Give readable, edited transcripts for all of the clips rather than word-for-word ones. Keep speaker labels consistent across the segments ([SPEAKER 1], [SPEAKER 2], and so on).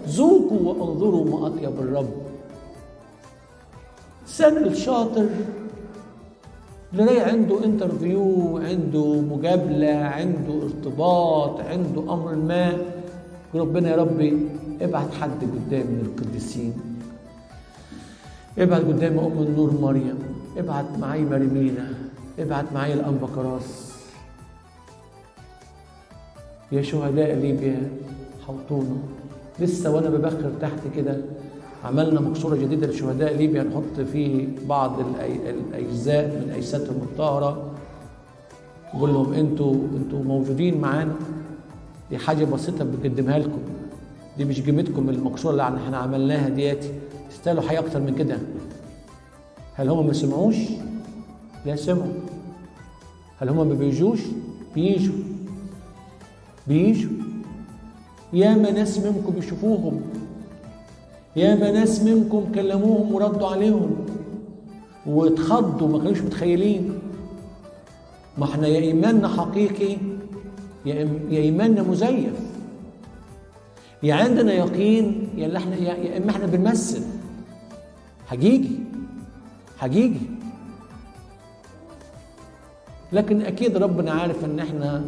[SPEAKER 1] ذوقوا وانظروا ما اطيب الرب. سن الشاطر اللي رايح عنده interview، عنده مجابله، عنده ارتباط، عنده امر ما، ربنا يا ربي ابعت حد قدام من القديسين، ابعت قدام ام النور مريم، ابعت معي مريمينا، ابعت معي الانبا كراس. يا شهداء ليبيا حوطونا. لسه وانا ببخر تحت كده عملنا مقصورة جديدة لشهداء ليبيا، نحط فيه بعض الأجزاء من أجسادهم الطاهرة. نقول لهم انتوا موجودين معانا، دي حاجة بسيطة بنقدمها لكم، دي مش قيمتكم المقصورة اللي احنا عملناها دياتي، تستاهلوا حاجة أكتر من كده. هل هم ما سمعوش؟ لا سمعوا. هل هم ما بيجوش؟ بيجوا، بيجوا. ياما ناس منكم بيشوفوهم، ياما ناس منكم كلموهم وردوا عليهم واتخضوا، ما كانوش متخيلين. ما احنا يا ايماننا حقيقي يا ايماننا مزيف، يا عندنا يقين يا اللي احنا يا اما احنا بنمثل. حقيقي حقيقي. لكن اكيد ربنا عارف ان احنا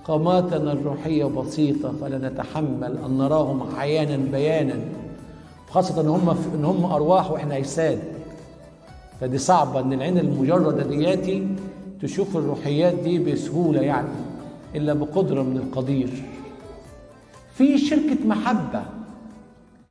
[SPEAKER 1] قاماتنا الروحية بسيطة، فلا نتحمل ان نراهم عيانا بيانا، خاصة ان هم ارواح واحنا اجساد، فدي صعبة ان العين المجردة دياتي تشوف الروحيات دي بسهولة يعني، الا بقدرة من القدير. في شركة محبة.